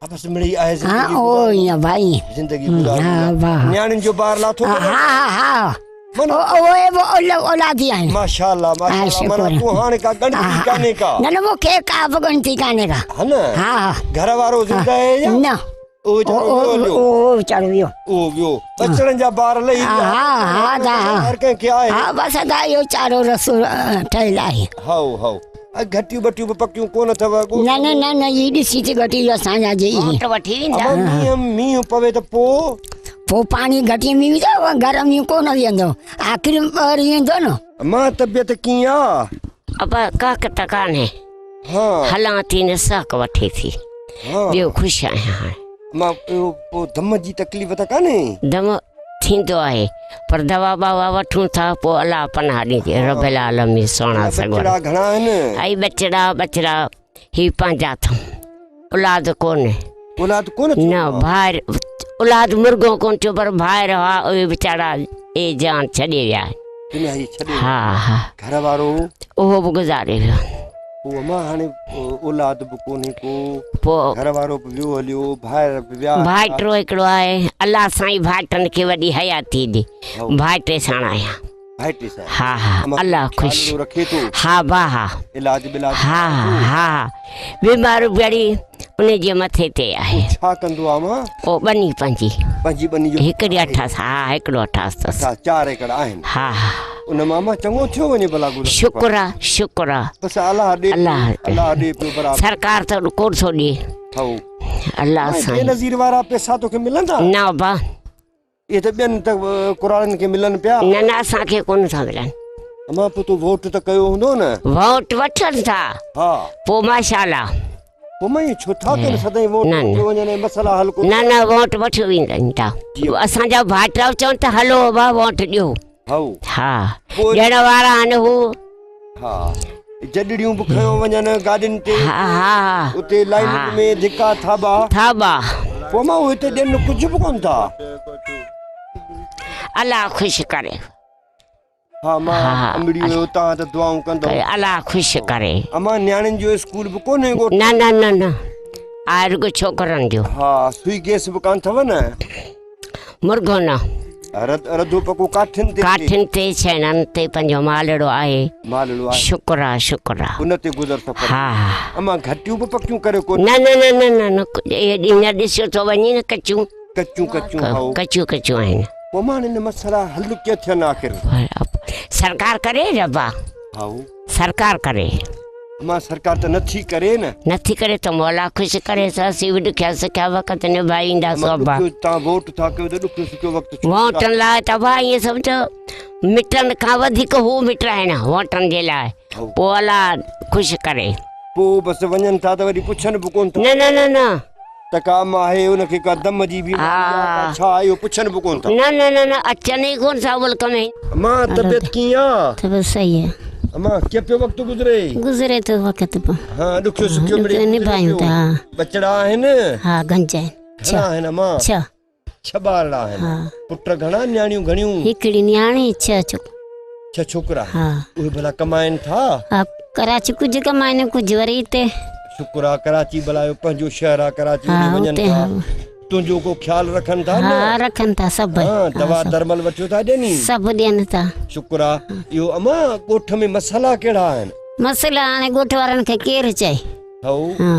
ها بس مڙئي آهي زندگي. ها او ائين ڀائي. زندگي گذاري. ها واهه. نياڻين جو بار لاٿو ها ها ها. اهي به اولادي آهن. ماشاءالله ماشاءالله معنيٰ تون هاڻي ڪا ڳڻتي ڪانهي ڪا. نه نه مون کي ڪا به ڳڻتي ڪانهي ڪا. ها نه. ها ها. گهر وارو زنده آهي يا؟ نه. اهو ويچارو ويو هليو. اهو ويچارو ويو. اهو ويو. ٻچڙن جا بار لهي ويا. ها ها ادا ها. هر ڪنهن کي آهي. ها بس ادا اهو چارو رسو ٺهيل آهي. هائو هائو. ۽ گهٽيون ٻٽيون به پڪيون ڪونه اٿو. نه نه نه نه هي ڏسي ٿي گهٽي اسان جا جي. ووٽ وٺي ويندا. امان مينهن مينهن پوي ته پوء. پوء پاڻي گهٽي ۾ ويندو گهر ۾ ڪونه ويندو آخر ٻاهر ويندو نه. امان طبيعت ڪيئن آ؟ ابا ڪاڪ ته ڪانهي. ها. هلان ٿي نه ساڪ وٺي ٿي. ٻيو خوش آهيان هاڻي. مان اهو پوء دم جي تڪليف ته ڪانهي؟ دم ٿيندو آهي پر دوا ٻاوا وٺون ٿا پوء الله پناهه ڏيندي رب العالمين سهڻا سڳورا. ٻچڙا گهڻا آهن؟ اي ٻچڙا ٻچڙا هي پنهنجا اٿم اولاد ڪونهي. اولاد ڪونه ٿيو؟ نه ڀائر اولاد مرغو ڪونه ٿيو پر ڀائر هئا اهي ويچارا اي جان ڇڏي ويا آهن. دنيا هي ڇڏي ويا. ها ها. گهر وارو؟ اهو به گذاري ويو. پوء امان هاڻي اولاد به ڪونهي ڪو، پوء گهر وارو به ويو هليو، ڀائر به ويا هليا. ڀائٽو هڪڙو آهي، الله سائين ڀائٽن کي وڏي حياتي ڏي، ڀائٽي ساڻ آهيان. ڀائٽي ساڻ. ها ها الله خوش. خيال رکي ٿو. ها با ها. علاج بلاج ها ها ها بيمار بيڙي ان جي مٿي تي آهي. ڇا ڪندو آ امان؟ او ٻني پنهنجي. پنهنجي ٻني جو. هڪڙي اٺاس ها هڪڙو اٺاس اٿس. اٺاس 4 ايڪڙ آهن. ها ها. ان مان مان چڱو ٿيو وڃي ڀلا گذر. شڪر آ شڪر آ. بس الله ڏي الله الله ڏي پيو برابر. سرڪار ته ڪو ٿو ڏي. هائو. الله سائين. بينظير وارا پيسا توکي ملندا؟ نه ابا. اهي ته ٻين ته ڪراڙن کي ملن پيا. نه نه اسان کي ڪونه ٿا ملن. امان پوء تو ووٽ ته ڪيو هوندو نه؟ ووٽ وٺن ٿا. ها. پوء ماشاءالله. پوء مئي ڇو ٿا ڪن سدائين ووٽ وٺيو وڃن ۽ مسئلا حل ڪونه نه نه ووٽ وٺيو ويندن ٿا. اسان جا ڀائٽا چون ته هلو ابا ووٽ ڏيو. هائو. ها ڏيڻ وارا آهن هو. ها جڏڙيون به کنيو وڃن گاڏين تي. ها ها اتي لائنن ۾ ڌڪا ٿاٻا. ٿاٻا. پوء مان هتي ڏين ڪجهه به ڪونه ٿا. الله خوش ڪري. ها مان امڙي هيو تان ته دعائون ڪندو. الله خوش ڪري. امان نياڻين جو اسڪول به ڪونهي ڳوٺ. نه نه نه نه آهي رڳو ڇوڪرن جو. ها سوئي گئس به ڪانه اٿو نه. مرغو نه. رڌو پڪو ڪاٺين تي. ڪاٺين تي ڇيڻن تي پنهنجو مالڙو آهي. مالڙو آهي. شڪر آ شڪر آ. ان تي گذر سفر. ها ها. امان گهٽيون به پڪيون ڪريو ڪونه. نه نه نه نه نه نه اهي ڏينهن ڏسيو ٿو وڃي نه ڪچيون. ڪچيون ڪچيون هائو. ڪچيون ڪچيون آهن. پوء امان ان مسئلا حل ڪيئن ٿين آخر. سرڪار ڪري ربا. هائو. سرڪار ڪري. امان سرڪار ته نٿي ڪري نه. نٿي ڪري ته مولا خوش ڪريس اسين به ڏکيا سکيا وقت نڀائينداسون ابا. ڏکيو تان ووٽ ٿا ڪيو ته ڏکيو سکيو وقت ڇو ووٽن لاء ته ابا ائين سمجهو مٽن کان وڌيڪ هو مٽ آهن ووٽن جي لاء پوء الله خوش ڪري. پوء بس وڃن ٿا ته وري پڇن به ڪونه ٿا. نه نه نه نه. ته ڪا اما آهي ان کي ڪا دم جي بيماري آ ڪا ڇا آهي اهو پڇن به ڪونه ٿا. نه نه نه نه اچن ئي ڪونه ٿا ملڪ ۾. اما طبيعت ڪيئن آ؟ طبيعت صحيح آ. اما ڪيئن پيو وقت گذري؟ گذري ٿو وقت به. ها ڏکيو سکيو مڙئي نڀايون ٿا. ٻچڙا آهن؟ ها گهنج آهن. گهڻا آهن اما؟ ڇهه. ڇهه ٻارڙا آهن. پٽ گهڻا نياڻيون گهڻيون؟ هڪڙي نياڻي ڇهه ڇوڪرا. ڇهه ڇوڪرا. ها. اهي ڀلا ڪمائن ٿا؟ ها ڪراچي ڪجهه ڪمائن ڪجهه وري هتي. شڪر آ ڪراچي ڀلا اهو پنهنجو شهر آ ڪراچي ها ۾ وڃن اتي ٿا. ها. تنهنجو ڪو خيال رکن ٿا نه؟ ها رکن ٿا سڀ. ها دوا درمل وٺيو ٿا ڏين؟ سڀ ڏين ٿا. شڪر آ. اهو امان ڳوٺ ۾ مسئلا ڪهڙا آهن؟ مسئلا هاڻي ڳوٺ وارن کي ڪير چئي. هائو. ها.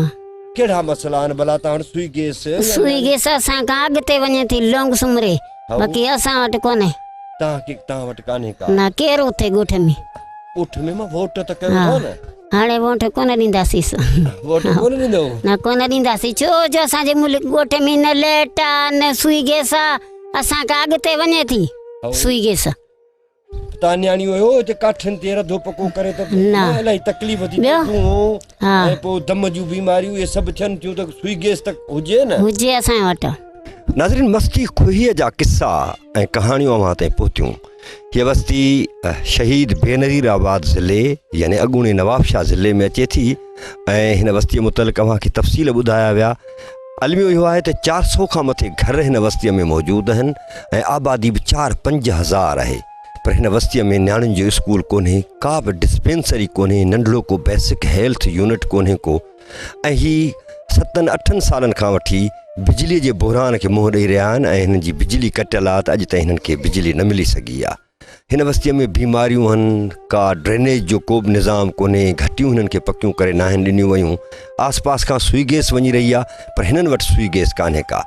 ڪهڙا مسئلا آهن ڀلا توهان وٽ سوئي گيس يا سوئي گيس اسان کان اڳتي وڃي ٿي لونگ سمري باقي اسان وٽ ڪونهي. توهان کي توهان وٽ ڪانهي ڪا؟ نه ڪير اٿي ڳوٺ ۾. ڳوٺ ۾ مان ووٽ ته ڪيو ٿا نه. هاڻي ووٽ ڪونه ڏينداسيس. ووٽ ڪونه ڏيندو؟ نه ڪونه ڏينداسين ڇو جو اسان جي ملڪ ڳوٺ ۾ نه ليٽ آ نه سوئي گيس آ اسان کان اڳتي وڃي ٿي سوئي گيس. تان نياڻيون هيو هتي ڪاٺين تي رڌو پڪو ڪري ته نه الاهي تڪليف ٿي ٻيو پئي ها ۽ پوء دم جون بيماريون اهي سڀ ٿين ٿيون ته سوئي گيس ته هجي نه هجي اسان وٽ. ناظرين مستي کوهيء جا قصا ۽ ڪهاڻيون اوهان تائين پهتيون. هيء وستي شهيد بينظير آباد ضلعي يعني اڳوڻي نوابشاهه ضلعي ۾ اچي ٿي ۽ هن وستيء متعلق اوهان کي تفصيل ٻڌايا ويا. الميو اهو آهي ته 400 کان مٿي گهر هن وستيء ۾ موجود آهن ۽ آبادي به چار پنج هزار آهي پر هن وستيء ۾ نياڻين جو اسڪول ڪونهي، ڪا به ڊسپينسري ڪونهي، ننڍڙو ڪو بيسڪ هيلٿ يونٽ ڪونهي ڪو ۽ هي ستن اٺن سالن کان وٺي بجليء جي بحران کي منهن ڏئي رهيا آهن ۽ هنن جي بجلي ڪٽيل آهي ته اڄ تائين هنن کي بجلي نه ملي سگهي آهي. هن وستيء ۾ بيماريون هن، ڪا ڊرينيج جو ڪو به نظام ڪونهي، گهٽيون هنن کي پڪيون ڪري ناهن ڏنيون ويون، آس پاس کان سوئي گئس وڃي رهي آ پر هنن وٽ سوئي گئس ڪانهي ڪا.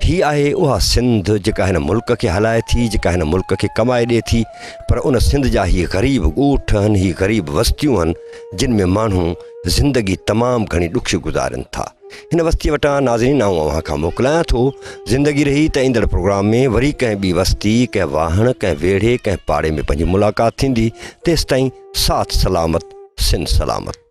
هي آهي اها سنڌ جيڪا هن ملڪ کي هلائي ٿي، جيڪا هن ملڪ کي ڪمائي ڏي ٿي پر ان سنڌ جا هي غريب ڳوٺ هن، هي غريب وستيون هن جن ۾ ماڻهو زندگي تمام گهڻي ڏکي گذارين ٿا. هن وستيء وٽان ناظرين آئون اوهان کان موڪلايان ٿو. زندگي رهي ته ايندڙ پروگرام ۾ وري ڪنهن ٻي وستي، ڪنهن واهڻ، ڪنهن ويڙهي، ڪنهن پاڙي ۾ پنهنجي ملاقات ٿيندي. تيستائين ساٿ سلامت، سنڌ سلامت.